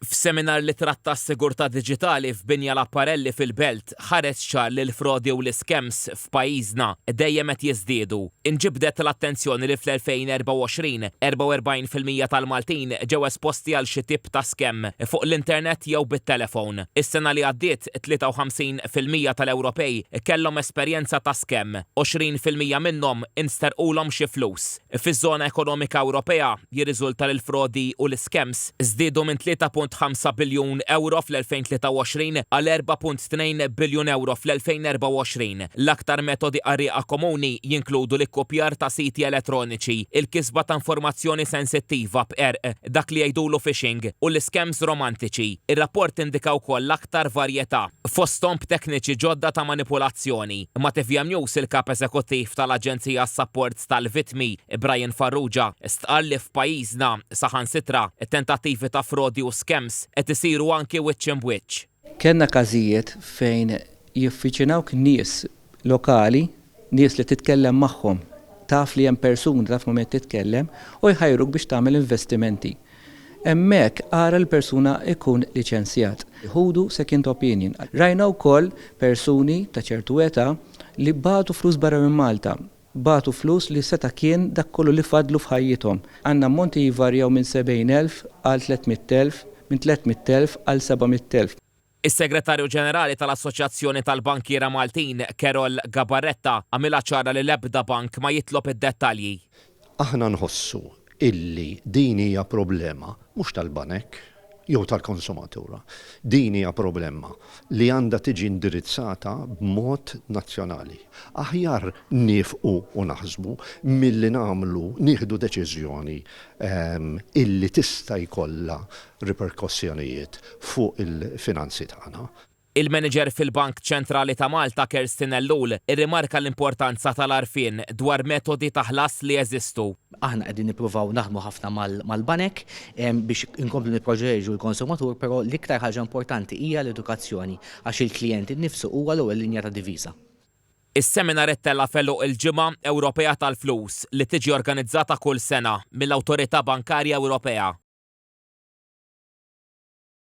F'seminar li tratta s-sigurtà diġitali f'Binja Laparelli fil-Belt, ħareġ ċar li l-frodi u l-iscams f'pajjiżna dejjem qed jiżdiedu. Inġibdet l-attenzjoni li fl-2024, 44% tal-Maltin ġew esposti għal xi tip ta' scam fuq l-internet jew bit-telefon. Is-sena li għaddiet, 53% tal-Ewropej kellhom esperjenza ta' scam, 20% minnhom insterqulhom xi flus. Fiż-Żona Ekonomika Ewropea, jirriżulta li l-frodi u l-iscams żdiedu minn 3.5 biljun ewro fl-2023 għal 4.2 biljun ewro fl-2024. L-aktar metodi qarrieqa komuni jinkludu l-ikkupjar ta' siti elettroniċi, il-kisba ta' informazzjoni sensittiva b'qerq, dak li jgħidulu phishing, u l-iscams romantiċi. Ir-rapport indika wkoll l-aktar varjetà, fosthom b'tekniċi ġodda ta' manipulazzjoni. Ma' tvm News il-Kap Eżekuttiv tal-Aġenzija għas-Sapport tal-Vittmi, Brian Farrugia, stqarr li f'pajjiżna, saħansitra, tentattivi ta' frodi u scams qed isiru anki wiċċ imb'wiċċ. Kellna każijiet fejn jiffiċinawk nies lokali, nies li titkellem magħhom, taf li hemm persuna, taf ma' min qed titkellem, u jħajruk biex tagħmel investimenti. Hemmhekk ara l-persuna jkun liċenzjat. Ħudu second opinion. Rajna wkoll persuni ta' ċertu età li bagħtu flus barra minn Malta. Bagħtu flus li seta' kien dak kollu li fadlu f'ħajjithom. Għandna ammonti jvarjaw minn 70,000 għal 300,000, minn 300,000 għal 700,000. Is-Segretarju Ġenerali tal-Assoċjazzjoni tal-Bankiera Maltin, Carol Gabarretta, għamilha ċara li l-ebda bank ma jitlob id-dettalji. Aħna nħossu illi din hija problema mhux tal-banek jew tal-konsumatura. Din hija problema li għandha tiġi indirizzata b'mod nazzjonali. Aħjar niefqu u naħsbu milli nagħmlu nieħdu deċiżjoni illi tista' jkollha riperkossjonijiet fuq il-finanzi tagħna. Il-Manager fil-Bank Ċentrali ta' Malta Kerstin Ellul irrimarka l-importanza tal-għarfien dwar metodi ta' ħlas li jeżistu. Aħna qegħdin nippruvaw naħdmu ħafna mal-banek biex inkomplu nipproteġu l-konsumatur, però l-iktar ħaġa importanti hija l-edukazzjoni għax il-klijent innifsu huwa l-ewwel linja ta' difiża. Is-seminar ittella' f'għeluq il-Ġimgħa Ewropea tal-Flus li tiġi organizzata kull sena mill-Awtorità Bankarja Ewropea.